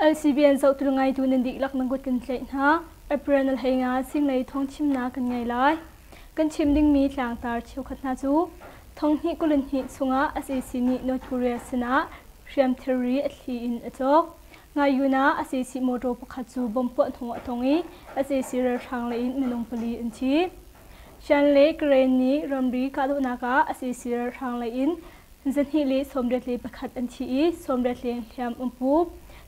LCBN zohtu ngaitu nan dihlak nan kut kan tlaih hna. April na hlei nga singlei thawngchimnak kan ngei lai. Kan chim dingmi tlangtar cheukhat hna cu thonghnih 22 chungah SAC nih North Korea sinah hriam thilri a thli in a cawk. Ngayun ah SAC motor pakhat cu bomb puah hnawh a tong i SAC ralhrang lei in minung pali an thi. Shan le Karen nih ramri kahdohnak ah SAC ralhrang lei in 281 an thi i 80 leng hliam an pu.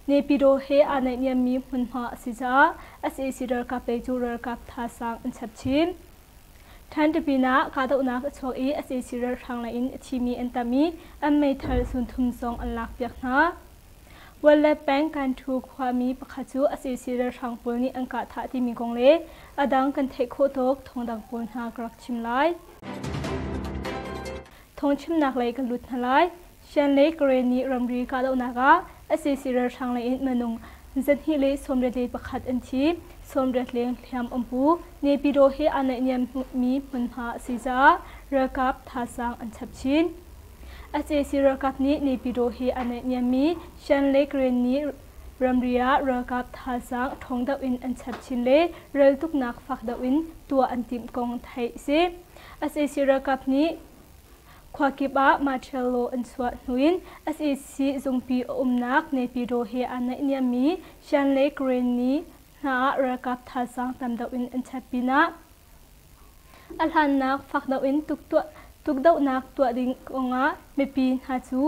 Naypyidaw he aa naihniammi hmunhma a si caah SAC ralkap lei cu ralkap thazaang an chap chin. Ṭhanṭapin ah kahdohnak a chuak i SAC ralhrang lei in a thimi an tam i an meithal zunthum zong an lakpiak hna. Wale peng Kanthu khuami pakhat cu SAC ralhrang pawl nih an kah thah timi kong le a dang kan theih khawh tawk thawngdang pawl hna ka rak chim lai. Thawngchimnak lei kan lut hna lai. Shan le Karen nih ramri kahdohnak ah SAC ralhrang lei in minung 281 an thi, 80 leng hliam an pu. Naypyidaw he aa naihniammi hmunhma a si caah ralkap thazaang an chap chin. SAC ralkap nih Naypyidaw he aa naihniammi Shan le Karen nih ramri ah ralkap thazaang ṭhawng deuh in an chap chin le raltuknak fak deuh in tuah an timh kong theih a si. SAC ralkap nih khua kip ah martial law an chuah hnu in SAC zungpi a umnak Naypyidaw he aa naihniammi Shan le Karenni hna ah ralkap thazaang tam deuh in an chap pinah a hlannak fak deuh in tukdohnak tuah ding kongah mipi hna cu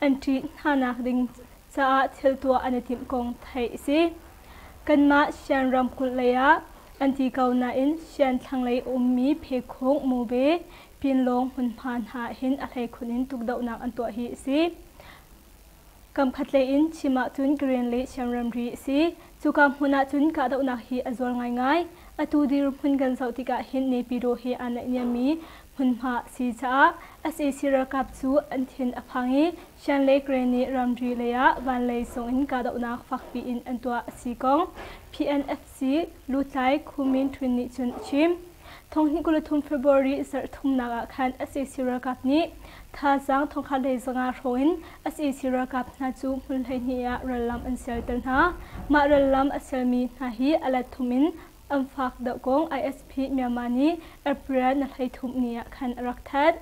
an ṭih hnanak ding caah thil tuah an i timh kong theih a si. Kanmah Shan ramkulh lei ah an ti ko nain Shan thlanglei a ummi Phekhung, Mobe, Pinlawng hmunhma hna hin a hleikhun in tukdohnak an tuah hi a si. Kamkhatlei in chim ahcun Karen le Shan ramri a si. Cuka hmun ahcun kahdohnak hi a zual ngaingai. Atu dirhmun kan zoh tikah hin Naypyidaw he aa naihniammi hmunhma a si caah SAC ralkap cu an thin a phang i Shan le Karen nih ramri lei ah vanlei zong in kahdohnak fakpi in an tuah a si kong PNFC lutlai Khu Min Htun nih cun a chim. Thonghnih 23 February zarh thumnak ah khan SAC ralkap nih thazaang 1500 hrawng in SAC ralkap hna cu hmun 12 ah rallam an sialter hna. Mah rallam a sialmi hna hi a let thum in an fak deuh kong ISP Myanmar nih April na 13 ni ah khan a rak thanh.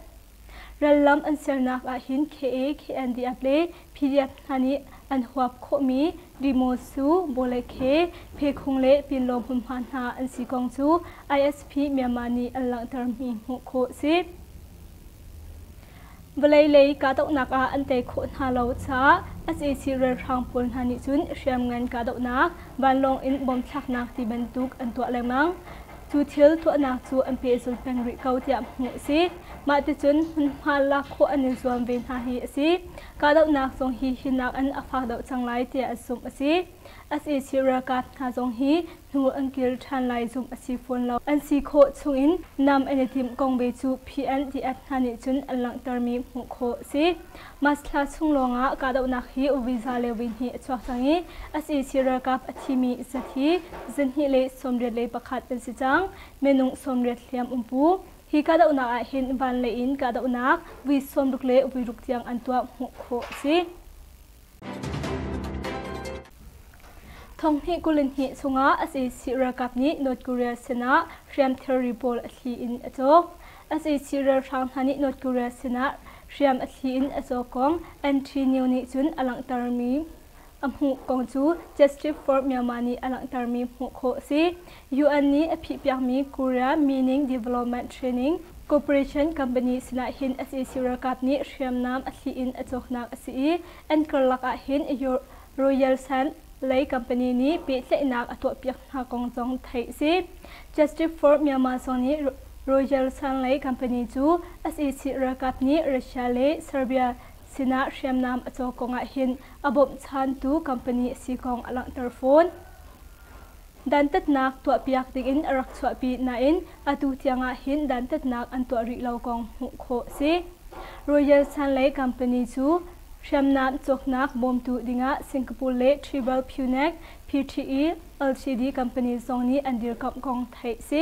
Rallam an sialnak ahhin KA, KNDF le PDF hna nih an huap khawhmi Dimosu, Bawlekhe, Phekhung le Pinlawng hmunhma hna an si kong cu ISP Myanmar nih an langhtermi hmuh khawh a si. Vawlei lei kahdohnak ah an tei khawh hna lo caah SAC ralhrang pawl hna nih cun hriamngan kahdohnak, vanlawng in bom thlaknak ti bantuk an tuah lengmang. Cu thil tuahnak cu an pehzul peng rih ko tiah hmuh a si. Mah ticun hmunhma lak khawh an i zuam ve hna hi a si. Kahdohnak zong hi hinak in a fak deuh cang lai tiah zumh a si. SAC ralkap hna zong hi hnu an kir ṭhan lai zumh a si fawn lo. An si khawh chungin nam an i timh kong ve cu PNDF hna nih cun an langhtermi hmuh khawh a si. March thla chung lawngah kahdohnak hi viza le vihnih a chuak cang i SAC ralkap a thimi zat hi 281 an si cang. Minung 80 hliam um pu. Hi kahdohnak ah hin van lei in kahdohnak vui 60 le vui ruk tiang an tuah hmuh khawh a si. Thonghnih 22 chungah SAC ralkap nih North Korea sinah hriam thilri pawl a thli in a cawk. SAC ralhrang hna nih North Korea sinah hriam a thli in a cawk kong NT News nih cun a langhtermi a hmuh kong cu Justice for Myanmar nih a langhtermi hmuh khawh a si. UN nih a phihpiakmi Korea Mining Development Training Corporation Company sinah hin SAC ralkap nih hriamnam a thli in a cawknak a si i an karlak ah hin Royal Sun lei company nih pehtlaihnak a tuahpiak hna kong zong theih a si. Justice for Myanmar zong nih Royal Sun lei company cu SAC ralkap nih Russia le Serbia sinah hriamnam a cawk kong ah hin a bawmhchantu company a si kong a langhter fawn. Dantatnak tuahpiak dingin a rak chuahpi nain atu tiangah hin dantatnak an tuah rih lo kong hmuh khawh a si. Royal Sun lei company cu hriamnam cawknak bawmtu dingah Singapore le Tribal Phunek PTE Ltd company zong nih an dirkamh kong theih a si.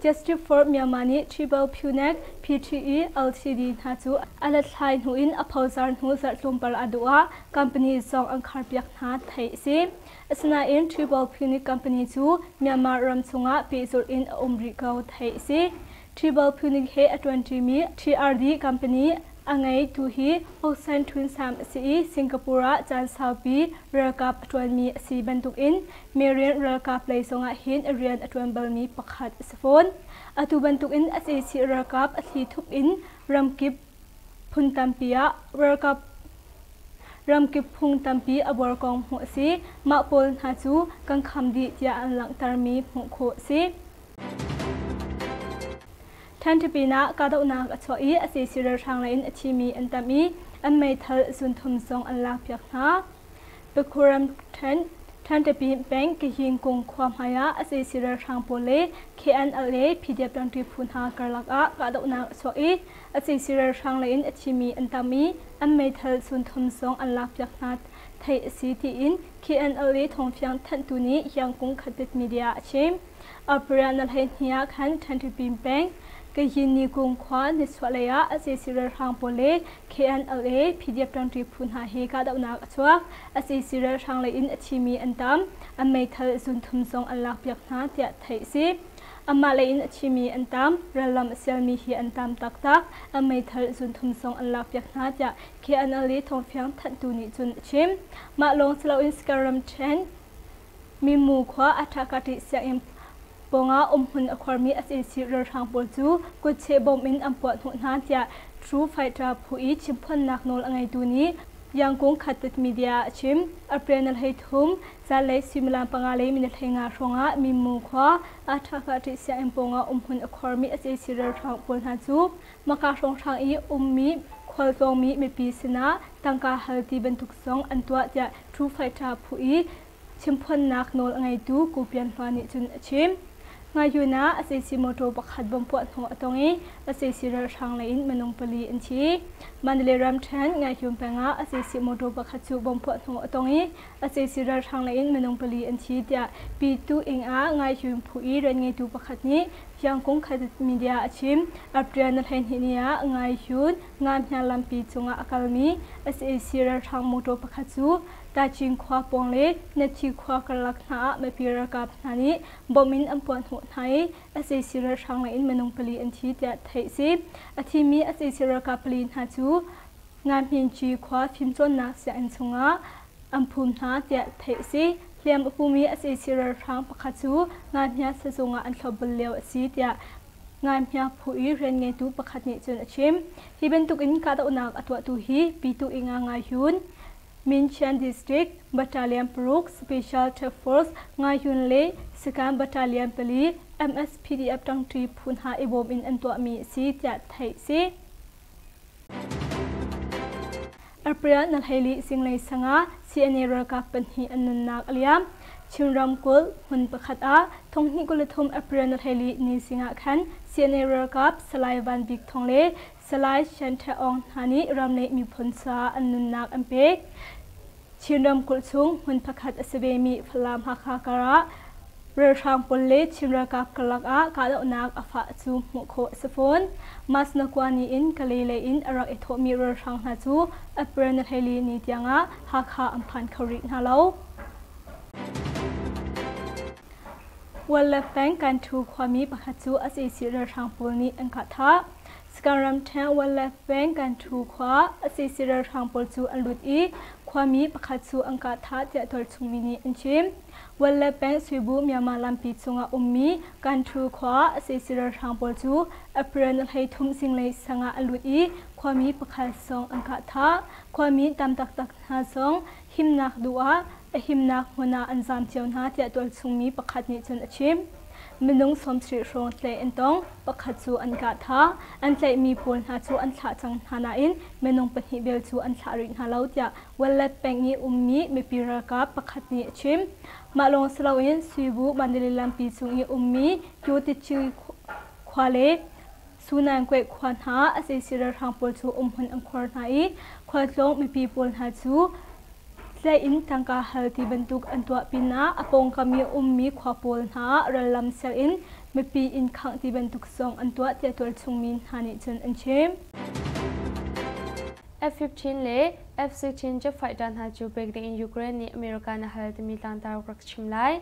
Justice for Myanmar nih Tribal Phunek, PTE, Ltd hna cu a hlathlai hnu in a phozar hnu zarh tlawmpal a duh ah company zong an kharpiak hna theih a si. Asinain Tribal Phunek company cu Myanmar ram chungah pehzulh in a um rih ko theih a si. Tribal Phunek he a ṭuanṭimi TRD company a ngeitu hi Aung San Htun Sam a si i Singapore ah caan saupi ralkap a ṭuanmi a si bantukin Marian ralkap lei zongah hin a rian a ṭuan balmi pakhat a si fawn. Atu bantukin sac ralkap a thlithup in ramkip phun tampi ah ralkap ramkip phung tampi a buar kong hmuh a si. Mah pawl hna cu kan kham dih tiah an langhtermi hmuh khawh a si. Ṭhenṭhipin ah kahdohnak a chuah i sac ralhrang lei in a thimi an tam i an meithal zunthum zong an lakpiak hna. Pakhuram ṭhen Ṭhenṭhipi peng Kayin kung khua hmai ah sac ralhrang pawl le KNLA PDF ṭangṭi phu hna karlak ah kahdohnak a chuak i sac ralhrang lei in a thimi an tam i an meithal zunthum zong an lakpiak hna theih a si tiin KNLA thawngfiang thanhtu nih Yangkung Khatit Media a chim. April na 12 ah khan Ṭhenṭhipin peng Kayinni kung khua nichuahlei ah sac ralhrang pawl le KNLA PDF ṭangṭi phu hna hi kahdohnak a chuak. Sac ralhrang lei in a thimi an tam. An meithal zunthum zong an lakpiak hna tiah theih a si. Amah lei in a thimi an tam. Rallam a sialmi hi an tam taktak. An meithal zunthum zong an lakpiak hna tiah KNLA thawngfiang thanhtu nih cun a chim. Mah lawng si loin Sikaram ṭhen Mimu khua a ṭhakati sianginn pawngah umhmun a khuarmi sac ralhrang pawl cu kutcheh bom in an puah hnawh hna tiah True Fighter phu i chimphuannak nawl a ngeitu nih Yangkung Khatit Media ah a chim. April ni 13, zanlei suimilam 5 le minute 15 hrawngah Mimu khua a ṭhakati sianginn pawngah umhmun a khuarmi sac ralhrang pawl hna cu Maka hrawnghrang i ummi khualtlawngmi mipi sinah tangka hal ti bantuk zong an tuah tiah True Fighter phu i chimphuannak nawl a ngeitu Ku Pian Hua nih cun a chim. Ngayun ah sac motor pakhat bomb puah hnawh a tong i sac ralhrang lei in minung pali an thi. Mandalay ramṭhen Ngayun peng ah sac motor pakhat cu bomb puah hnawh a tong i sac ralhrang lei in minung pali an thi tiah Pitu ing ah Ngayun phu i rianngeitu pakhat nih Yangkung Khat Media a chim. April na 12 ni ah Ngayun Ngamhia lampi cungah a kalmi sac ralhrang motor pakhat cu Tacing khua pawng le Nathi khua karlak hna ah mipi ralkap hna nih bomb in an puahhnawh hna i sac ralhrang lei in minung pali an thi tiah theih a si. A thimi sac ralkap pali hna cu Ngamhinci khua fimcawnnak sianginn chungah an phum hna tiah theih a si. Hliam a pumi sac ralhrang pakhat cu Ngamhia sazung ah an thlopbul lio a si tiah Ngamhia phu i rianngeitu pakhat nih cun a chim. Hi bantukin kahdohnak a tuahtu hi Pitu Inga Ngai Hyun, Minchian District, Battalion paruk, Special Task Force, Ngahyun le Sakan Battalion pali, MSPDF ṭangṭi phu hna i bawm in an tuahmi a si tiah theih a si. April na hleili zinglei sangah CNA ralkap pahnih an nunnak a liam. Chin ramkulh hmun pakhat ah 2023 April na hleili ni zingah khan CNA ralkap Salai Van Bik Thawng le Salai Shan Tha Aung hna nih ram le miphun caah an nunnak an pek. Chin ramkulh chung hmun pakhat a si vemi Falam Hakha karah ralhrang pawl le Chin ralkap karlak ah kahdohnak a fah cu hmuh khawh a si fawn. Masnakua ni in Kalay lei in a rak i thawhmi ralhrang hna cu April ni 14 ni tiangah Hakha an phan kho rih hna lo. Wallek peng Kanthu khuami pakhat cu sac ralhrang pawl nih an kah thah. Skan ramṭhen Wallek peng Kanthu khua sac ralhrang pawl cu an lut i khuami pakhat cu an kah thah tiah tualchung mi nih an chim. Wallek peng Suibu Myanmar lampi cungah ummi Kanthu khua sac ralhrang pawl cu April ni 13 zinglei sang ah an lut i khuami pakhat zong an kah thah. Khuami tam taktak hna zong himnak duh ah a himnak hmun ah an zaam cio hna tiah tualchung mi pakhat nih cun a chim. Minung 70 hrawng tlaih an tong, pakhat cu an kah thah. An tlaihmi pawl hna cu an thlah cang hna nain minung pahnih bel cu an thlah rih hna lo tiah Wallet peng i ummi mipi ralkap pakhat nih a chim. Mah lawng si loin Suibu Mandalay lampi cung i ummi Kyotitchi khua le Sunankwe khua hna sac ralhrang pawl cu umhmun an khuar hna i khualtlawng mipi pawl hna cu Tlaih in tangka hal ti bantuk an tuah pinah a pawngkam i a ummi khua pawl hna ah rallam ser in mipi inn khangh ti bantuk zong an tuah tiah tualchung mi hna nih cun an chim. F-15 le F-16 jet fighter hna cu pek ding in Ukraine nih America na hal timi tlangtar rak chim lai.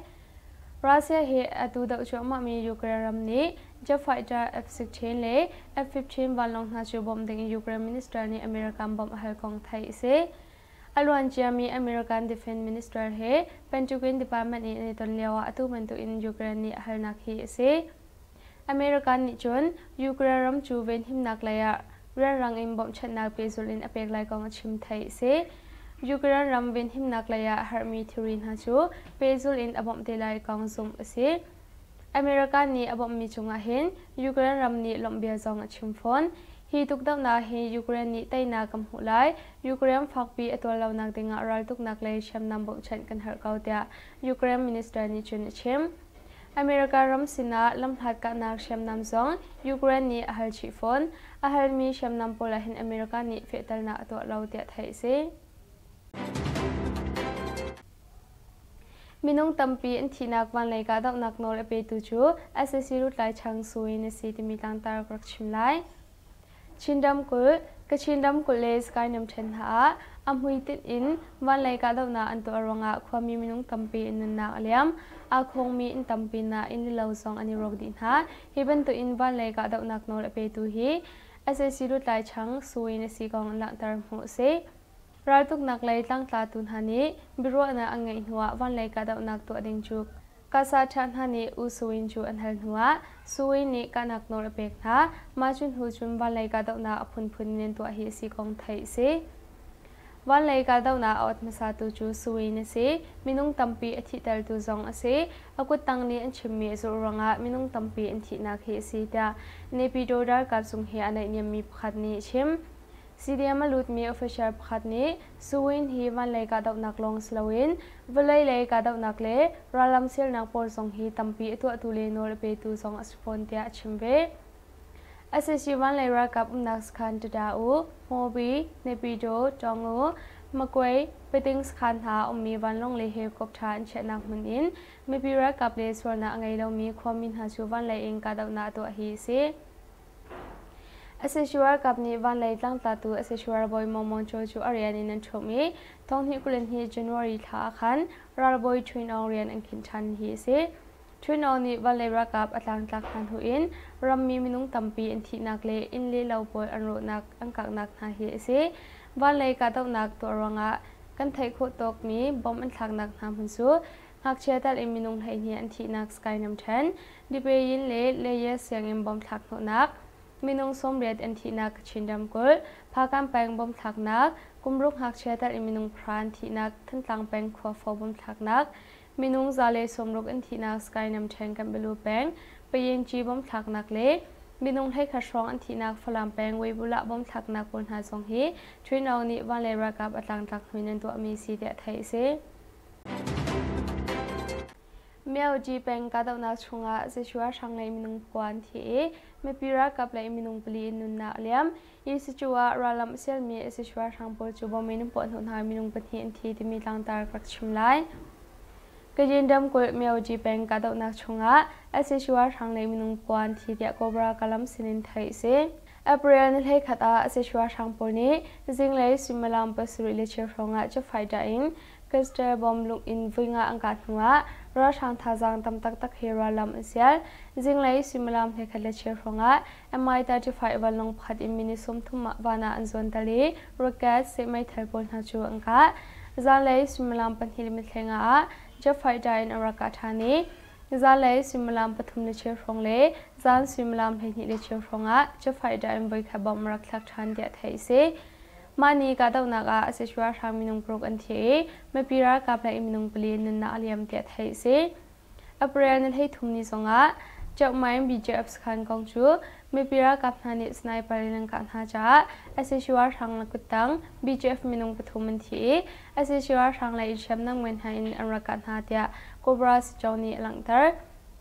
Russia he atu doh cuahmahmi Ukraine ram nih jet fighter F-16 le F-15 vanlawng hna cu bawmh ding in Ukraine minister nih American bawmh a hal kong theih a si. A luanciami American Defense Minister he Pentagon Department in an i ton lioah atu bantukin Ukraine nih a halnak hi a si. American nih cun Ukraine ram cu venhimnak lei ah rianrang in bawmhchanhnak pehzulh in a pek lai kong a chim theih a si. Ukraine ram venhimnak lei ah a herhmi thilri hna cu pehzulh in a bawmh te lai kong zumh a si. America nih a bawmhmi cungah hin Ukraine ram nih lawmhbia zong a chim fawn. Hi tukdohnak hi Ukraine nih teinak kan hmuh lai. Ukraine fakpi a tuar lonak dingah raltuknak lei hriamnam bawmhchanh kan herh ko tiah Ukraine minister nih cun a chim. America ram sinah lamhlat kahnak hriamnam zong Ukraine nih a hal chih fawn. A halmi hriamnam pawl ah hin America nih fehternak a tuah lo tiah theih a si. Minung tampi an thihnak vanlei kahdohnak nawl a petu cu sac lutlai Chang Suin a si timi tlangtar ka rak chim lai. Chin ramkulh, Kachin ramkulh le Sky namṭhen hna ah a hmuitinh in vanlei kahdohnak an tuah ruangah khuami minung tampi an nunnak a liam. Aa khawngmi inn tampi hna inn le lo zong an i rawk dih hna. Hi bantukin vanlei kahdohnak nawl a petu hi sac lutlai Chang Suin a si kong an langhter hmuh a si. Raltuknak lei tlangtlatu hna nih biaruahnak an ngeih hnuah vanlei kahdohnak tuah ding cu Kasa ṭha hna nih U Suwin cu an hal hnuah Suwin nih kahnak nawl a pek hna. Mah cu hnu cun vanlei kahdohnak a phunphun in an tuah hi a si kong theih a si. Vanlei kahdohnak a ot hmasatu cu Suwin a si. Minung tampi a thihtertu zong a si. A kuttang nih an chimmi a zulh ruangah minung tampi an thihnak hi a si tiah Naypyidaw ralkap zung he a naihniammi pakhat nih a chim. CDM a lutmi official pakhat nih Suwin hi vanlei kahdohnak lawng si loin vawlei lei kahdohnak le rallam sialnak pawl zong hi tampi a tuahtu le nawl a petu zong a si fawn tiah a chim ve. Sac vanlei ralkap umnak sakhan Tada-u, Hmawbi, Naypyidaw, Tawngu, Magway, Pating sakhan hna a ummi vanlawng le helicopter an chiahnak hmun in mipi ralkap le sualnak a ngei lomi khuami hna cu vanlei in kahdohnak a tuah hi a si. Sac ralkap nih vanlei tlangtlatu sac ralbawi Maung Maung Kyaw cu a rian in an ṭhumh i 2022 January thla ah khan ralbawi Htwin Aung rian an khinh ṭhan hi a si. Htwin Aung nih vanlei ralkap a tlangtlak hna hnu in rammi minung tampi an thihnak le inn le lo pawl an rawhnak an kaknak hna hi a si. Vanlei kahdohnak tuah ruangah kan theih khawh tawkmi bomb an thlaknak hna hmun cu Ngakchia tal in minung 12 an thihnak Sky namṭhen, Dipeyin le Leyes sianginn bomb thlak hnawhnak, minung 80 an thihnak Kachin ramkulh, Phakam peng bomb thlaknak, kumruk ngakchia tal in minung pahra an thihnak Thantlang peng Khuafo bomb thlaknak, minung 160 an thihnak Sky namṭhen Kanpalu peng, Payinci bomb thlaknak le minung 11 hrawng an thihnak Falam peng Weibulah bomb thlaknak pawl hna zong hi Ṭwin nih vanlei ralkap a tlangtlak hnu in an tuahmi si tiah theih a si. Myoji peng kahdohnak chungah Joshua hranglei minung pakua an thi i mipi ralkap lei minung pali in nunnak a liam. Hi sicu ah rallam a sialmi Joshua hrang pawl cu bom in an puah hnawh hna i minung pahnih an thi timi tlangtar ka rak chim lai. Kachin ramkulh Myoji peng kahdohnak chungah Joshua hranglei minung pakua an thi tiah Cobra Kalam sinin theih a si. April ni 11 ah Joshua hrang pawl nih zinglei suimilam 7:15 hrawngah jet fighter in Castle bomb lung in vui nga an kah hnuah ralhrang thazaang tam taktak he rallam an sial. Zinglei suimilam 11:15 hrawngah Mi-35 vanlawng pakhat in minute 30 ah van ah an zuantal i rocket seh meithal pawl hna cu an kah. Zanlei suimilam 2:50 ah jet fighter in an rak kah ṭhan i zanlei suimilam 3:15 hrawng le zan suimilam 12:15 hrawngah jet fighter in voikhat bomb rak thlak ṭhan tiah theih a si. Mah ni kahdohnak ah sac ralhrang minung paruk an thi i mipi ralkap lei minung pali nunnak a liam tiah theih a si. April ni 33 ni zongah Kyaukmain BGF sakhan kong cu mipi ralkap hna nih sniper in an kah hna caah sac ralhrang le kuttang BGF minung pathum an thi i sac ralhrang lei in hriamnam ngan hna in an rak kah hna tiah Cobra Sicaw nih a langhter.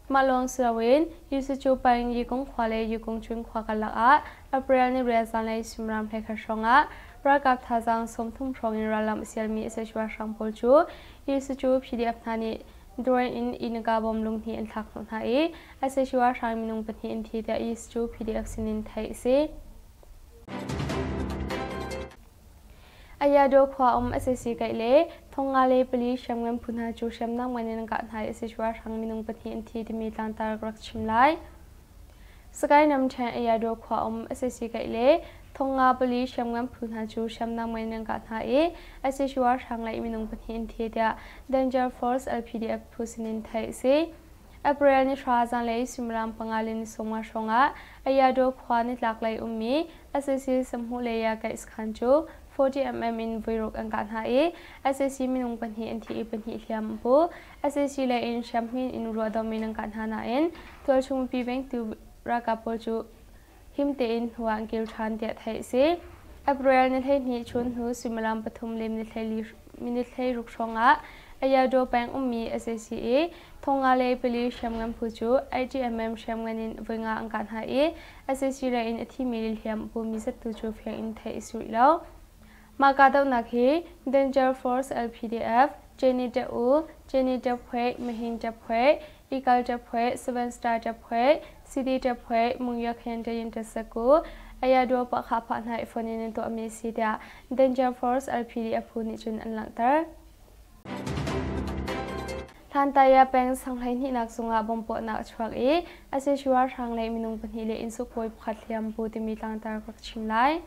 Mah lawng si loin Yusicu peng Yikung khua le Yikung Chun khua karlak ah April ni rial zanlei suimilam 11 hrawngah Ralkap thazaang 30 hrawng in rallam a sialmi sac ralhrang pawl cu Yesucu PDF hna nih drone in innka bom lunghnih an thlak hnawh hna i sac ralhrang minung pahnih an thi tiah Yesucu PDF sinin theih a si. Ayado khua um sac kaih le 54 hriamngan phu hna cu hriamnam ngan in an kah hna i sac ralhrang minung pahnih an thi timi tlangtar ka rak chim lai. Sagaing ramṭhen Ayado khua um sac kaih le 54 hriamngan phu hna cu hriamnam ngan in an kah hna i sac ralhrang lei minung pahnih an thi tiah Danger Force LPDF phu sinin theih a si. April ni hra zanlei suimilam panga le ni sawmnga hrawngah Ayado khua nitlaklei ummi sac samhmuh le Yakaih sakhan cu 40mm in voiruk an kah hna i sac minung pahnih an thi i pahnih hliam an pu. Sac lei in hriamhmin in ruahdomh in an kah hna nain tualchung mipi vengtu ralkap pawl cu him tein hnu ah an kir ṭhan tiah theih a si. April ni 12 chun hnu suimilam pathum le minute 16 hrawngah Ayado peng ummi sac i 54 hriamngan phu cu 80mm hriamngan in voi nga an kah hna i sac lei in a thimi le hliam a pumi zattu cu fiang in theih a si rih lo. Mah kahdohnak hi Danger Force LPDF, Jenny Teh-u, Jenny Teh-phueh, Mahin Teh-phueh, Ikal Teh-phueh, Seven Star Teh-phueh, CD Teh-phueh, Mungya Khen Tayin Teh-saku, Ayadua Pahkha Phah hna i fon in an tuahmi a si tiah Danger Force LPDF phu nih cun an langhter. Hlantaya peng sanghleihnihnak zungah bomb puahnak a chuak i sac ralhrang lei minung pahnih le innsuk bawi pakhat hliam pu timi tlangtar ka rak chim lai.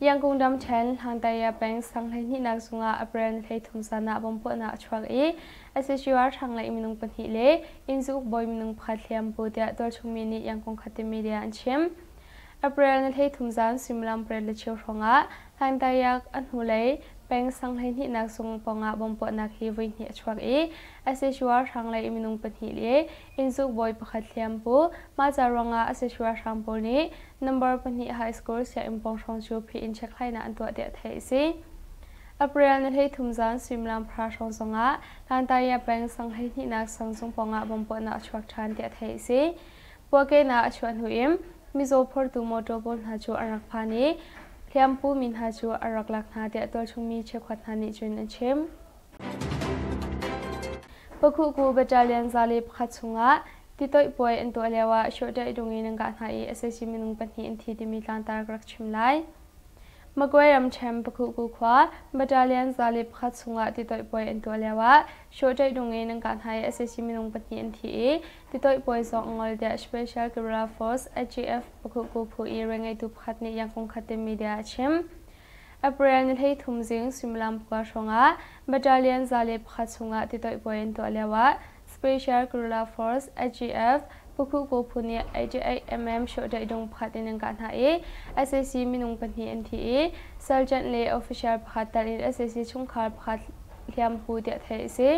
Yangon ramṭhen Hlangtaya peng sang 12nak zungah April ni 13 zan ah bomb puahnak a chuak i sac ralhrang lei minung pahnih le innzuk bawi minung pakhat hliam pu tiah tualchung mi nih Yangon khuate media an chim. April ni 13 zan suimilam pariat le cheu hrawngah Hlangtaya a hnulei peng sang 12nak zung pawngah bomb puahnak hi voihnih a chuak i sac ralhrang lei minung pahnih le innzuk bawi pakhat hliam pu. Mah ca ruangah sac ralhrang pawl nih Number pahnih High School sianginn pawng hrawng cu phih in chekhlainak an tuah tiah theih a si. April ni 13 zan suimilam pahra hrawng zongah Lantaya peng sang 12nak sangzung pawngah bomb puahnak a chuak ṭhan tiah theih a si. Puahkehnak a chuah hnu in mizaw phortu motor pawl hna cu an rak phan i hliampu mi hna cu an rak lak hna tiah tualchung mi cheukhat hna nih cun an chim. Pakhuhku Battalion 101 chungah titoih puai an tuah lioah shawhṭaih dung in an kah hna i sac minung pahnih an thi timi tlangtar ka rak chim lai. Magway ramṭhen Pakhuhku khua Battalion 101 chungah titoih puai an tuah lioah shawhṭaih dung in an kah hna i sac minung pahnih an thi i titoih puai zong a ngol tiah Special Guerrilla Force SGF Pakhuhku phu i rianngeitu pakhat nih Yangon Khatte media a chim. April ni 13 zing suimilam pakua hrawngah Battalion 101 chungah titoih puai an tuah lioah Special Guerrilla Force SGF Pukhuhku phu nih 88mm shawhdaih dung pakhat in an kah hna i sac minung pahnih an thi i sergeant le official pakhat tal in sac chungkhar pakhat hliampu tiah theih a si.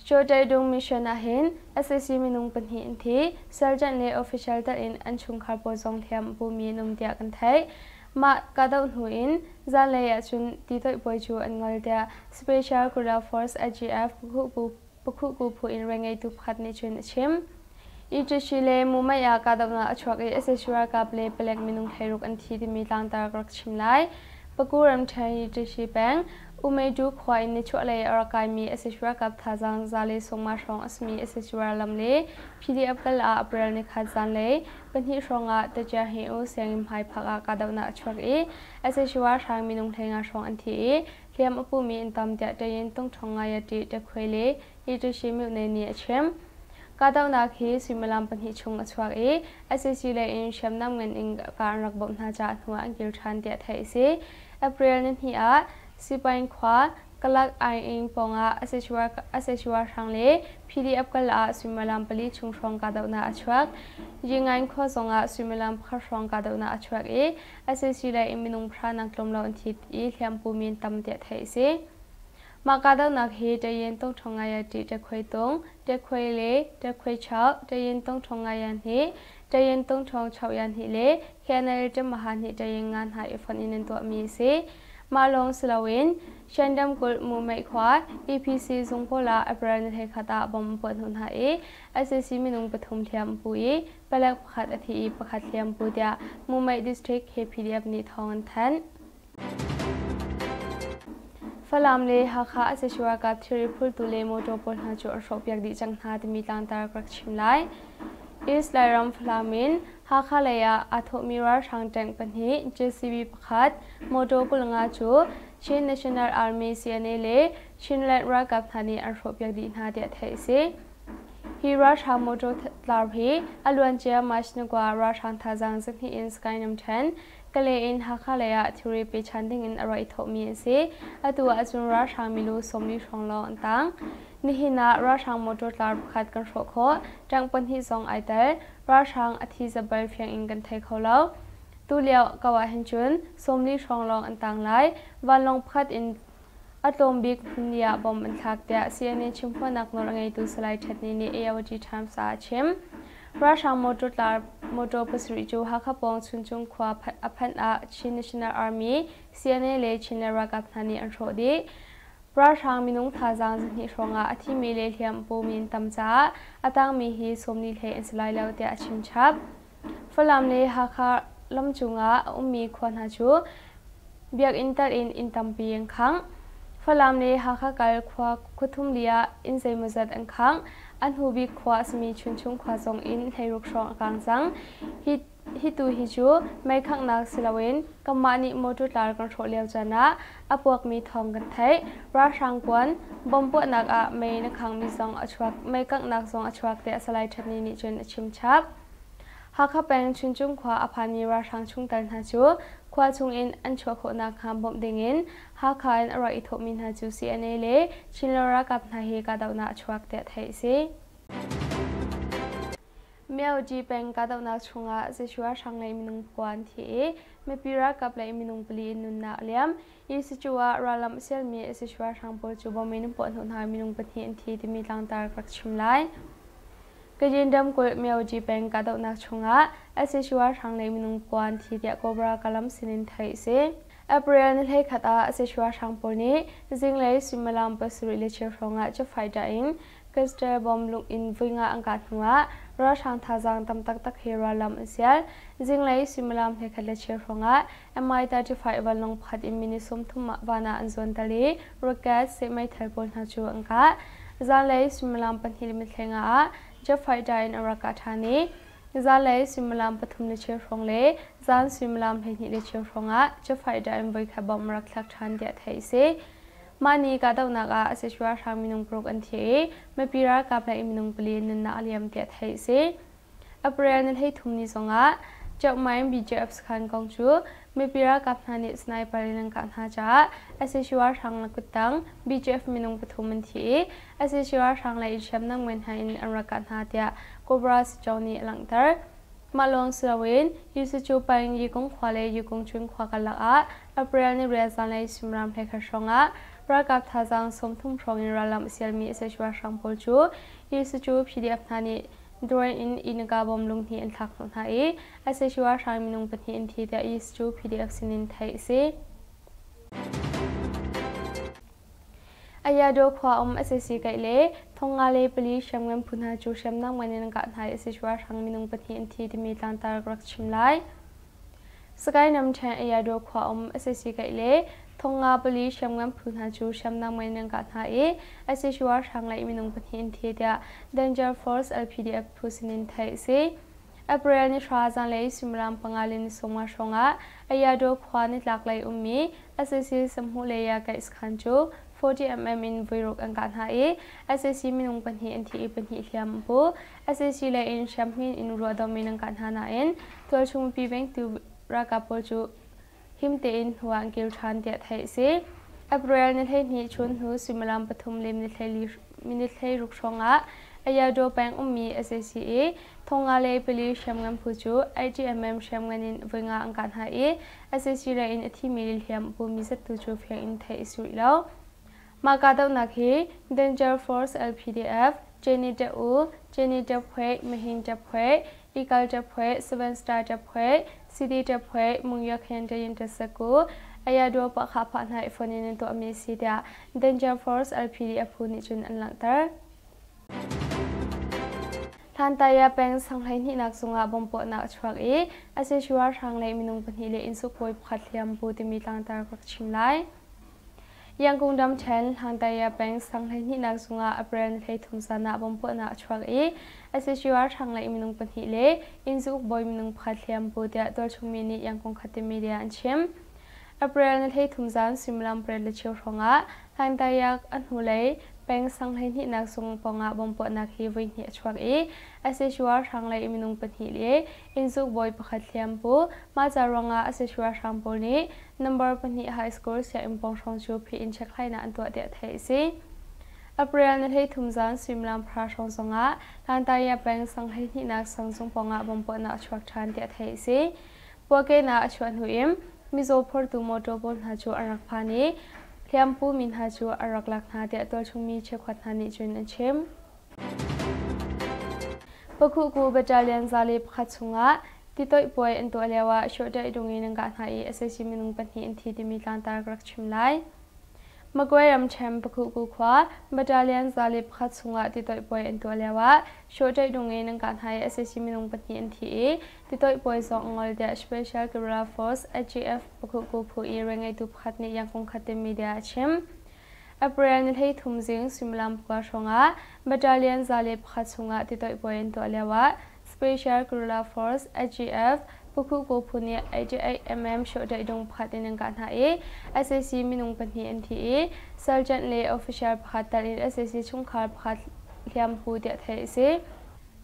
Shawhdaih dung mission ah hin sac minung pahnih an thi, sergeant le official tal in an chungkhar pawl zong hliam a pumi an um tiah kan theih. Mah kahdoh hnu in zanlei ahcun titoih bawi cu an ngol tiah Special Guerrilla Force SGF Pakhuhku phu in rianngeitu pakhat nih cun a chim. Itashi le Mumbai ah kahdohnak a chuak i sac ralkap le palek minung 16 an thi timi tlangtar ka rak chim lai. Paku ramṭhen Itashi peng Umedu khua in nichuahlei a rak kaimi sac ralkap thazaang 150 hrawng a simi sac rallam le PDF kal ah April nikhat zanlei pahnih hrawngah Tachiahiu sianginn hmaiphak ah kahdohnak a chuak i sac ralhrang minung 15 hrawng an thi i hliam a pumi an tam tiah Tayin Tungṭhawng Ngayati Ṭekhuai le Itushi Myone nih a chim. Kahdohnak hi suimilam pahnih chung a chuak i sac lei in hriamnam ngan in ka an rak bawmh hna caah hnu ah an kir ṭhan tiah theih a si. April nihnih ah Sipaing khua Kalak Aing pawngah sac ralhrang le PDF kal ah suimilam pali chung hrawng kahdohnak a chuak. Yingain khua zongah suimilam pakhat hrawng kahdohnak a chuak i sac lei in minung pahra nak tlawm lo an thi i hliampu mi an tam tiah theih a si. Mah kahdohnak hi Tayin Tungṭhawng Ngayati Ṭekhuai Tung, Ṭekhuai le Ṭekhuai Chau, Tayin Tungṭhawng Ngayan Hnih, Tayin Tungṭhawng Chauyan Hnih le KNL Ṭemaha Hnih Tayin Nga hna i fonh in an tuahmi a si. Mah lawng si loin Shan ramkulh Mumeih khua EPC zung pawl ah April ni 11 ah bomb an puah hnawh hna i sac minung pathum hliam an pu i palek pakhat a thi i pakhat hliam pu tiah Mumeih District KPDF nih thawng an thanh. Falam le Hakha sac ralkap thilri phurtu le motor pawl hna cu an hrawhpiak dih cang hna timi tlangtar ka rak chim lai. East Lairam Falam in Hakha lei ah aa thawhmi ralhrang tank pahnih, JCB pakhat, motor 25 cu Chin National Army CNA le Chinland ralkap hna nih an hrawhpiak dih hna tiah theih a si. Hi ralhrang motor tlar hi a luancia March 29 ralhrang thazaang zahnih in Sky Namthen, Kalay in Hakha lei ah thilri pechan ding in a rak i thawhmi an si. Atu ahcun ralhrang milu 40 hrawng lawng an tang. Nihin ah ralhrang motor tlar pakhat kan hrawh khawh. Tank pahnih zong ai tel. Ralhrang a thi zabal fiang in kan thei kho lo. Tulio ko ah hin cun 40 hrawng lawng an tang lai. Vanlawng pakhat in a tlawm bik hmun ah bom an thlak tiah CNN chimphuannak nawl a ngeitu Salai Ṭhatni nih AOG Times ah a chim. Ralhrang motor tlar motor pasarih cu Hakha pawng Chuncung khua a phanh ah Chin National Army, CNA le Chinland ralkap hna nih an hrawh dih. Ralhrang minung thazaang zahnih hrawng ah a thimi le hliam a pumi an tam caah a tangmi hi 40 hlei an si lai lo tiah a chim chap. Falam le Hakha lam cungah a ummi khua hna cu biakinn tal in inn tampi an khangh. Falam le Hakha kal khua khuathum li ah inn zeimawzat an khangh. A hnu bik khua a simi Chunchung khua zong inn 16 hrawng a kang cang. Hi, hi tu hi cu mei khanghnak si loin kanmah nih motor tlar kan hrawh lio caan ah a puakmi thawng kan theih. Ralhrang kuan bom puahnak ah mei na khangmi zong a chuak, mei kanghnak zong a chuak tiah Salai Ṭhatni nih cun a chim chap. Hakha peng Chuncung khua a phanmi ralhrang chungtel hna cu khua chungin an chuah khawh nakhnga bawmh dingin Hakha in a rak i thawhmi hna cu CNA le Chinlo ralkap hna he kahdohnak a chuak tiah theih a si. Myaoji peng kahdohnak chungah Joshua hrang lei minung pakua an thi i mipi ralkap lei minung pali in nunnak a liam. Hi sicu ah rallam a sialmi Joshua hrang pawl cu bom in an puah hnawh hna i minung pahnih an thi timi tlangtar ka rak chim lai. Kachin ramkulh Myaoji peng kahdohnak chungah sac ralhrang lei minung pakua an thi tiah Cobra Kalam sinin theih a si. April ni 11 ah sac ralhrang pawl nih zinglei suimilam 7:15 hrawngah jet in Cluster bomb lung in vui nga an kah hnuah ralhrang thazaang tam taktak he rallam an sial. Zinglei suimilam 11:15 hrawngah Mi-35 vanlawng pakhat in minute 30 van ah an zuanter i rocket seh meithal pawl hna cu an kah. Zanlei suimilam 2:05 ah jet fighter in a rak kah ṭhan i zanlei suimilam 3:15 hrawng le zan suimilam 12:15 hrawng ah jet fighter in voikhat bomb a rak thlak ṭhan tiah theih a si. Mah ni kahdohnak ah sac ralhrang minung paruk an thi i mipi ralkap lei minung pali nunnak a liam tiah theih a si. April ni 33 ni zongah Kyaukmain BJF sakhan kong cu mipi ralkap hna nih sniper in an kah hna caah sac ralhrang le kuttang BJF minung pathum an thi i sac ralhrang lei in hriamnam ngan hna in an rak kah hna tiah Cobra Sicaw nih a langhter. Mah lawng si loin Yusucu peng Yikung khua le Yikung Chun khua karlak ah April ni riat zanlei suimilam 11 hrawngah ralkap thazaang 30 hrawng in rallam a sialmi sac ralhrang pawl cu Yusucu PDF hna nih drone in innka bom lunghnih an thlak hnawh hna i sac ralhrang minung pahnih an thi tiah Yusucu PDF sinin theih a si. Ayadaw khua um sac kaih le 54 hriamngan phu hna cu hriamnam ngan in an kah hna i sac ralhrang minung pahnih an thi timi tlangtar ka rak chim lai. Sagaing ramṭhen Ayadaw khua um sac kaih le 54 hriamngan phu hna cu hriamnam ngan in an kah hna i sac ralhrang lei minung pahnih an thi tiah Danger Force LPDF phu sinin theih a si. April ni 9 zanlei suimilam 5 le ni 50 hrawngah Ayadaw khua nitlaklei ummi sac Samhmuh le Yakaih sakhan cu 40mm in voiruk an kah hna i sac minung pahnih an thi i pahnih hliam an pu. Sac lei in hriamhmin in ruahdom in an kah hna nain tualchung mipi vengtu ralkap pawl cu him tein hnu ah an kir ṭhan tiah theih a si. April ni 12 chun hnu suimilam 3 le minute 16 hrawngah Ayadaw peng ummi sac i 54 hriamngan phu cu 80mm hriamngan in voi nga an kah hna i sac lei in a thimi le hliam a pumi zattu cu fiang in theih a si rih lo. Mah kahdohnak hi Danger Force LPDF, Jenny Teh-u, Jenny Teh-phueh, Mahin Teh-phueh, Ikal Teh-phueh, Seven Star Teh-phueh, CD Teh-phueh, Mungya Khen Tayin Teh-saku, Ayadaw Pahkha Phah hna i phone in an tuahmi a si tiah Danger Force LPDF phu nih cun an langhter. Hlantaya peng sang 12nak zungah bom puahnak a chuak i sac ralhrang lei minung pahnih le innsuk bawi pakhat hliam pu timi tlangtar ka rak chim lai. Yangon ramṭhen Hlangtaya peng sang 12nak zungah April ni 13 zan ah bomb puahnak a chuak i sac ralhrang lei minung pahnih le innzuk bawi minung pakhat hliam pu tiah tualchung mi nih Yangon Khatte media an chim. April ni 13 zan suimilam 8 le cheu hrawngah Hlangtaya a hnulei peng sang 12nak zung pawngah bomb puahnak hi voihnih a chuak i sac ralhrang lei minung pahnih le innzuk bawi pakhat hliam pu. Mah ca ruangah sac ralhrang pawl nih Number pahnih High School sianginn pawng hrawng cu phih in chekhlainak an tuah tiah theih a si. April ni 13 zan suimilam pahra hrawng zongah Hlantaya peng sang 12nak sangzung pawngah bomb puahnak a chuak ṭhan tiah theih a si. Puahkehnak a chuah hnu in mizaw phortu motor pawl hna cu an rak phan i hliampu mi hna cu an rak lak hna tiah tualchung mi cheukhat hna nih cun an chim. Pakhuhku Battalion 101 chungah titoih puai an tuah lioah shawhṭaih dungin an kah hna i sac minung pahnih an thi timi tlangtar ka rak chim lai. Magway ramṭhen Pakhuhku khua Battalion 101 chungah titoih puai an tuah lioah shawhṭaih dungin an kah hna i sac minung pahnih an thi i titoih puai zong a ngol tiah Special Guerrilla Force SGF Pakhuhku phu i rianngeitu pakhat nih Yangon Khatte media a chim. April ni 33 zing suimilam 9 hrawngah Battalion 101 chungah titoih puai an tuah lioah Special Guerrilla Force SGF Pukhuku phu nih 88mm shawhdaih dung pakhat in an kah hna i sac minung pahnih an thi i sergeant le official pakhat tal in sac chungkhar pakhat hliampu tiah theih a si.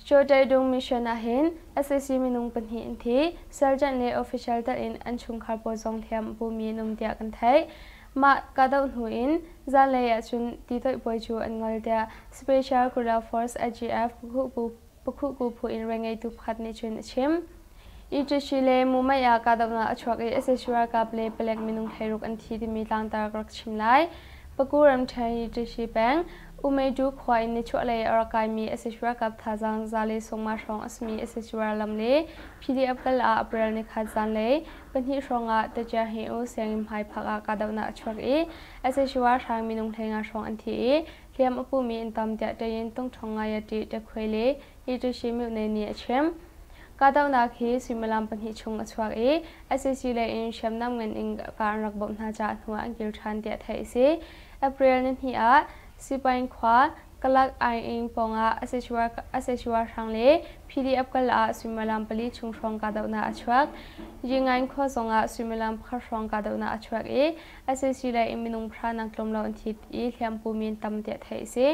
Shawhdaih dung mission ah hin sac minung pahnih an thi, sergeant le official tal in an chungkhar pawl zong hliam a pumi an um tiah kan theih. Mah kahdoh hnu in zanlei ahcun titoih puai cu an ngol tiah Special Guerrilla Force SGF Pukhuku Pakhuhku phu in rianngeitu pakhat nih cun a chim. Itashi le Mumbai ah kahdohnak a chuak i sac ralkap le palek minung 16 an thi timi tlangtar ka rak chim lai. Paku ramṭhen Itashi peng Umedu khua in nichuahlei a rak kaimi sac ralkap thazaang 110 hrawng a simi sac rallam le PDF kal ah April nikhat zanlei 2 hrawng ah Tachiahiu sianginn hmaiphak ah kahdohnak a chuak i sac ralhrang minung 15 hrawng an thi i hliam a pumi an tam tiah Tayin Tungṭhawng Ngayati Ṭekhuai le Itashi Myone nih a chim. Kahdohnak hi suimilam pahnih chung a chuak i sac lei in hriamnam ngan in ka an rak bawmh hna caah hnu ah an kir ṭhan tiah theih a si. April nihnih ah Sipain khua Kalak Aing pawngah sac ralhrang le PDF kal ah suimilam 4 chung hrawng kahdohnak a chuak. Yingain khua zongah suimilam 1 hrawng kahdohnak a chuak i sac lei in minung pahra nak tlawm lo an thi i hliampu mi an tam tiah theih a si.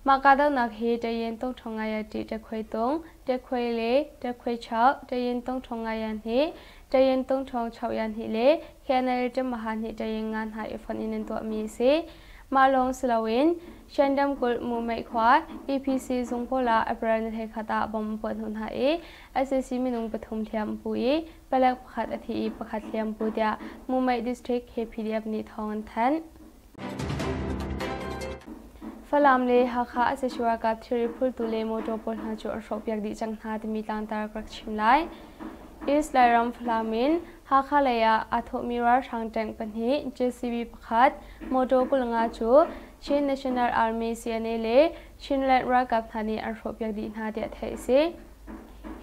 Mah kahdohnak hi Tayin Tungṭhawng Ngayati Ṭekhuai Tung, Ṭekhuai le Ṭekhuai Chau, Tayin Tungṭhawng Ngayan Hnih, Tayin Tungṭhawng Chauyan Hnih le KNL Ṭemaha Hnih Tayin nga hna i fonh in an tuahmi a si. Mah lawng si loin Shan ramkulh Mumeih khua EPC zung pawl ah April ni 11 ah bomb an puah hnawh hna i sac minung pathum hliam an pu i palek pakhat a thi i pakhat hliam pu tiah Mumeih District KPDF nih thawng an thanh. Falam le Hakha a sac ralkap thilri phurtu le motor pawl hna cu an hrawhpiak dih cang hna timi tlangtar ka rak chim lai. East Lairam Falam in Hakha lei ah aa thawhmi ralhrang tank pahnih, JCB pakhat, motor 25 cu Chin National Army CNA le Chinland ralkap hna nih an hrawhpiak dih hna tiah theih a si.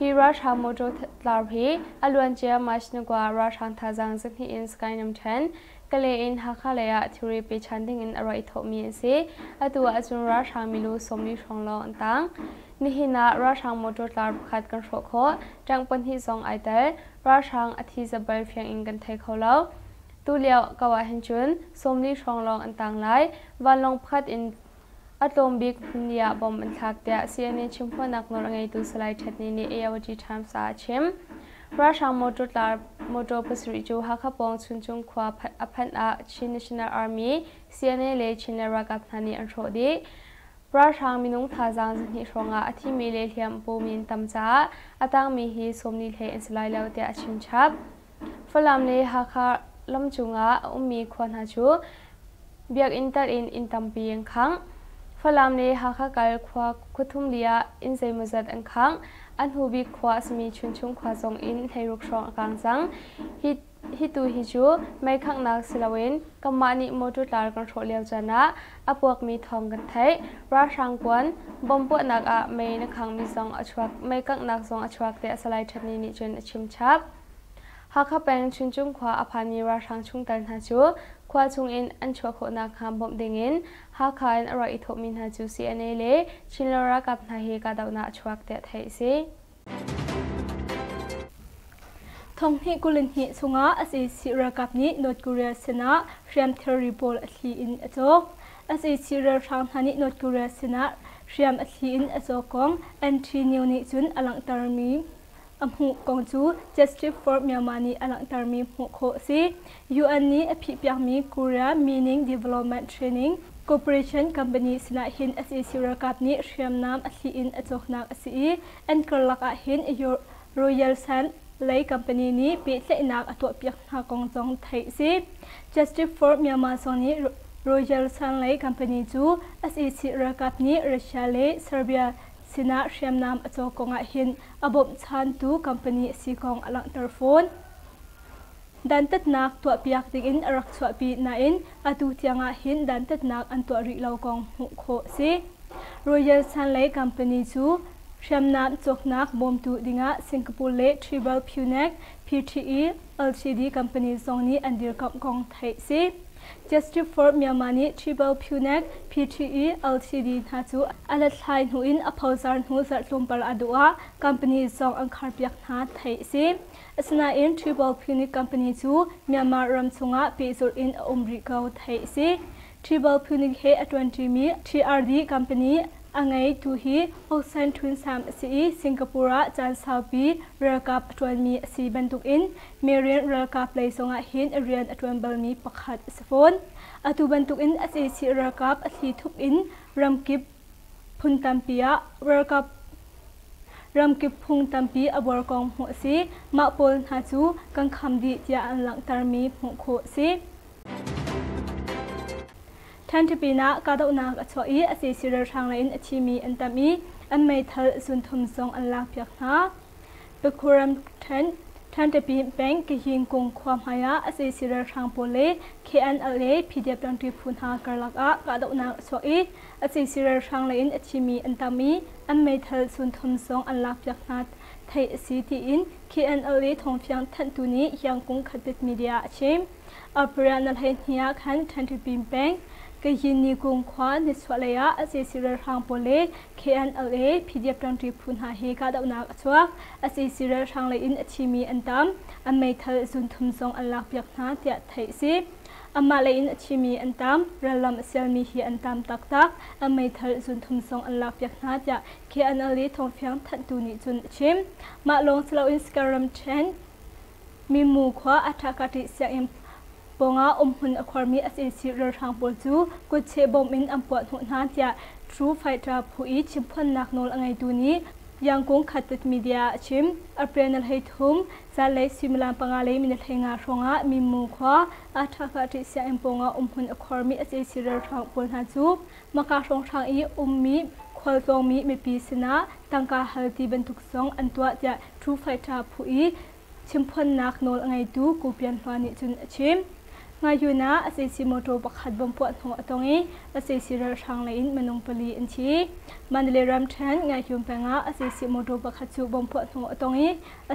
Hi ralhrang motor tlar hi a luancia March 29 ralhrang thazaang 200 in Sky Nam ṭhen, Kalay in Hakha lei ah thilri pechan ding in a rak i thawhmi an si. Atu ahcun ralhrang milu 40 hrawng lawng an tang. Nihin ah ralhrang motor tlar pakhat kan hrawh khawh, tank pahnih zong ai tel. Ralhrang a thi zabal fiang in kan thei kho lo. Tulio ko ah hin cun 40 hrawng lawng an tang lai. Vanlawng pakhat in a tlawm bik hmun ah bom an thlak tiah CNA chimphuannak nawl a ngeitu Salai Ṭhatni nih AOG Times ah a chim. Ralhrang motor tlar motor pasarih cu Hakha pawng Chuncung khua a phanh ah Chin National Army, CNA le Chinland ralkap hna nih an hrawh dih. Ralhrang minung thazaang 200 hrawngah a thimi le hliam a pumi an tam caah a tangmi hi 40 hlei an si lai lo tiah a chim chap. Falam le Hakha lam cungah a ummi khua hna cu biakinn tal in inn tampi an khangh. Falam le Hakha kal khua khuathum li ah inn zeimawzat an khangh. A hnu bik khua a simi Chunchung khua zong inn 16 hrawng a kang cang. Hi tu hi cu mei khanghnak si loin kanmah nih motor tlar kan hrawh lio caan ah a puakmi thawng kan theih. Ralhrang kuan bom puahnak ah mei na khangmi zong a chuak, mei kanghnak zong a chuak tiah Salai Ṭhatni nih cun a chim chap. Hakha peng Chuncung khua a phanmi ralhrang chungtel hna cu Khua chungin an chuah khawh nakhnga bawmh dingin Hakha in a rak i thawhmi hna cu CNA le Chinlo ralkap hna he kahdohnak a chuak tiah theih a si. Thonghnih 22 chungah sac ralkap nih North Korea sinah hriam thilri pawl a thli in a cawk. Sac ralhrang hna nih North Korea sinah hriam a thli in a cawk kong NT News nih cun a langhtermi a hmuh kong cu Justice for Myanmar nih a langhtermi hmuh khawh a si. UN nih a phihpiakmi Korea Mining Development Training Corporation Company sinah hin sac ralkap nih hriamnam a thli in a cawknak a si i an karlak ah hin Royal Sun lei company nih pehtlaihnak a tuahpiak hna kong zong theih a si. Justice for Myanmar zong nih Royal Sun lei company cu sac ralkap nih Russia le Serbia sinah hriamnam a cawk kongah hin a bawmhchantu company a si kong a langhter fawn. Dantatnak tuahpiak dingin a rak chuahpi nain atu tiangah hin dantatnak an tuah rih lo kong hmuh khawh a si. Royal Sun lei company cu hriamnam cawknak bawmtu dingah Singapore le Tribal Phunek PTE Ltd company zong nih an dirkamh kong theih a si. Justice for Myanmar nih Tribal Phunek PTE Ltd hna cu a hlathlai hnu in a phozar hnu zarh tlawmpal a duh ah company zong an kharpiak hna theih a si. Asinain Tribal Phunek company cu Myanmar ram chungah pehzulh in a um rih ko theih a si. Tribal Phunek he a ṭuanṭimi TRD company a ngeitu hi Osan Htun Sam a si i Singapore ah caan saupi ralkap a ṭuanmi a si bantukin Marian ralkap lei zongah hin rian a ṭuan balmi pakhat a si fawn. Atu bantukin sac ralkap a thli thup in ramkip phun tampi ah ralkap ramkip phung tampi a buar kong hmuh a si. Mah pawl hna cu kan kham dih tiah an langhtermi hmuh khawh a si. Ṭhanṭipi ah kahdohnak a chuah i sac ralhrang lei in a thimi an tam i an meithal zunthum zong an lakpiak hna. Pakhuram ṭhen Ṭhanṭipi peng Kayin kung khua hmai ah sac ralhrang pawl le KNLA PDF ṭangṭi phu hna karlak ah kahdohnak a chuak i sac ralhrang lei in a thimi an tam i an meithal zunthum zong an lakpiak hna theih a si tiin KNLA thawngfiang thanhtu nih Yangkung Khatit Media a chim. April na 12 ah khan Ṭhanṭipi peng Kayin Nikung khua nichuahlei ah sac ralhrang pawl le KNLA PDF ṭangṭi phu hna hi kahdohnak a chuak. Sac ralhrang lei in a thimi an tam. An meithal zunthum zong an lakpiak hna tiah theih a si. Amah lei in a thimi an tam. Rallam a sialmi hi an tam taktak. An meithal zunthum zong an lakpiak hna tiah KNLA thawngfiang thanhtu nih cun a chim. Mah lawng si loin Sikaram ṭhen Mimu khua Athakati sianginn pawngah umhmun a khuarmi sac ralhrang pawl cu kutcheh bom in an puah hnawh hna tiah True Fighter phu i chimphuannak nawl a ngeitu nih Yangkung Khatit Media ah a chim. April ni 13, zanlei suimilam 5 le minute 15 hrawngah Mimu khua Athakati sianginn pawngah umhmun a khuarmi sac ralhrang pawl hna cu Maka hrawnghrang i ummi khualtlawngmi mipi sinah tangka hal ti bantuk zong an tuah tiah True Fighter phu i chimphuannak nawl a ngeitu Ku Pian Hua nih cun a chim. Ngayun ah sac motor pakhat bomb puah hnawh a tong i sac ralhrang lei in minung pali an thi. Mandalay ramṭhen Ngayun peng ah sac motor pakhat cu bomb puah hnawh a tong i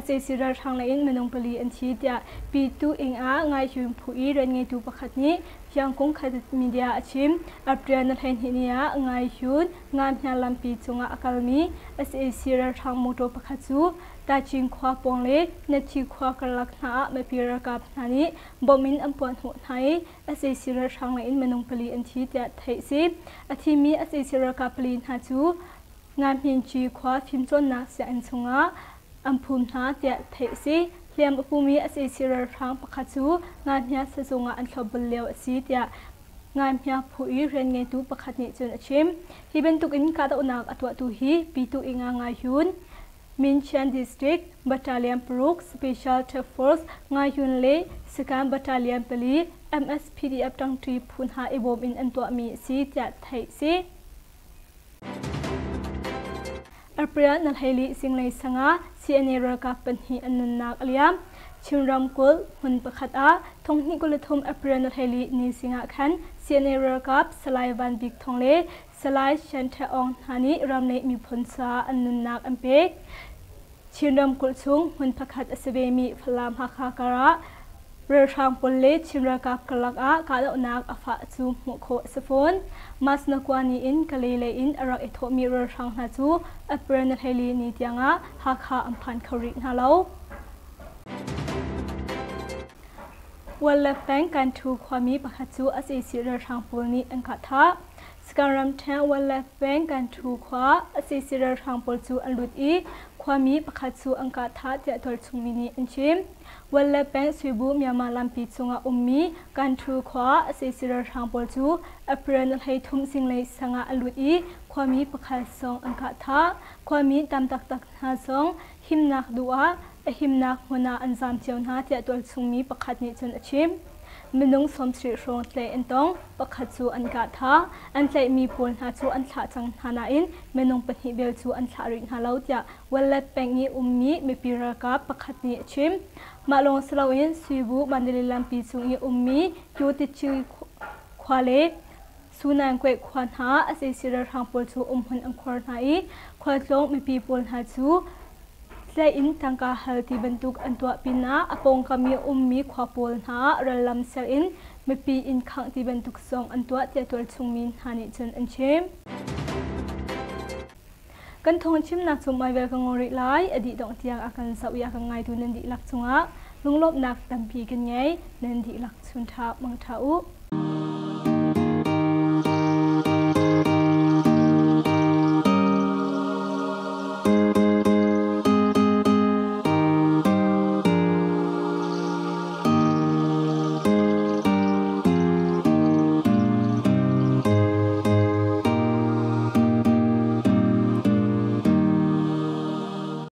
sac ralhrang lei in minung pali an thi tiah Pitu ing ah Ngayun phu i rianngeitu pakhat nih Yangkung khat media a chim. April na 12 ni ah Ngayun Ngamhia lampi cungah a kalmi sac ralhrang motor pakhat cu Tacing khua pawng le Nathi khua karlak hna ah mipi ralkap hna nih bomb in an puahhnawh hna i sac ralhrang lei in minung pali an thi tiah theih a si. A thimi sac ralkap pali hna cu Ngamhinci khua fimcawnnak sianginn chungah an phum hna tiah theih a si. Hliam a pumi sac ralhrang pakhat cu Ngamhia sazung ah an thlopbul lio a si tiah Ngamhia phu i rian ngeitu pakhat nih cun a chim. Hi bantukin kahdohnak a tuahtu hi Pitu Inga Ngai Hyun, Minchian District, Battalion paruk, Special Task Force, Ngahyun le Sakan Battalion pali, MSPDF ṭangṭi phu hna i bawm in an tuahmi a si tiah theih a si. April na 14 zinglei sangah CNA ralkap pahnih an nunnak a liam. Chin ramkulh hmun pakhat ah 2023 April na 14 ni zingah khan CNA ralkap Salai Van Bik Thawng le Salai Shan Tha Aung hna nih ram le miphun caah an nunnak an pek. Chin ramkulh chung hmun pakhat a si vemi Falam Hakha karah Ralhrang pawl le Chin ralkap karlak ah kahdohnak a fah cu hmuh khawh a si fawn. Masnakua ni in Kalay lei in a rak i thawhmi ralhrang hna cu April ni 14 ni tiangah Hakha an phan kho rih hna lo. Wallek peng Kanthu khuami pakhat cu sac ralhrang pawl nih an kah thah. Sagaing ramṭhen Wallek peng Kanthu khua sac ralhrang pawl cu an lut i khuami pakhat cu an kah thah tiah tualchung mi nih an chim. Wallek peng Suibu Myanmar lampi cungah ummi Kanthu khua sac ralhrang pawl cu April ni 13 zinglei sang ah an lut i khuami pakhat zong an kah thah. Khuami tam taktak hna zong himnak duh ah a himnak hmun ah an zaam cio hna tiah tualchungmi pakhat nih cun a chim. Minung 70 hrawng tlaih an tong, pakhat cu an kah thah. An tlaihmi pawl hna cu an thlah cang hna nain minung pahnih bel cu an thlah rih hna lo tiah Wallet peng i ummi mipi ralkap pakhat nih a chim. Mah lawng si loin Suibu Mandalay lampi cung i ummi Kyotitchi khua le Sunankwe khua hna sac ralhrang pawl cu umhmun an khuar hna i khualtlawng mipi pawl hna cu tlaih in tangka hal ti bantuk an tuah pinah a pawngkam i ummi khua pawl hna rallam ser in mipi inn khangh ti bantuk zong an tuah tiah tualchungmi hna nih cun an chim. Kan thawngchimnak cu maivel ka ngol rih lai. A dih dongh tiang a kan zoh i a kan ngaitu nan dihlak cungah lunglawmhnak tampi kan ngei. Nan dihlak chun ṭha mangṭha u.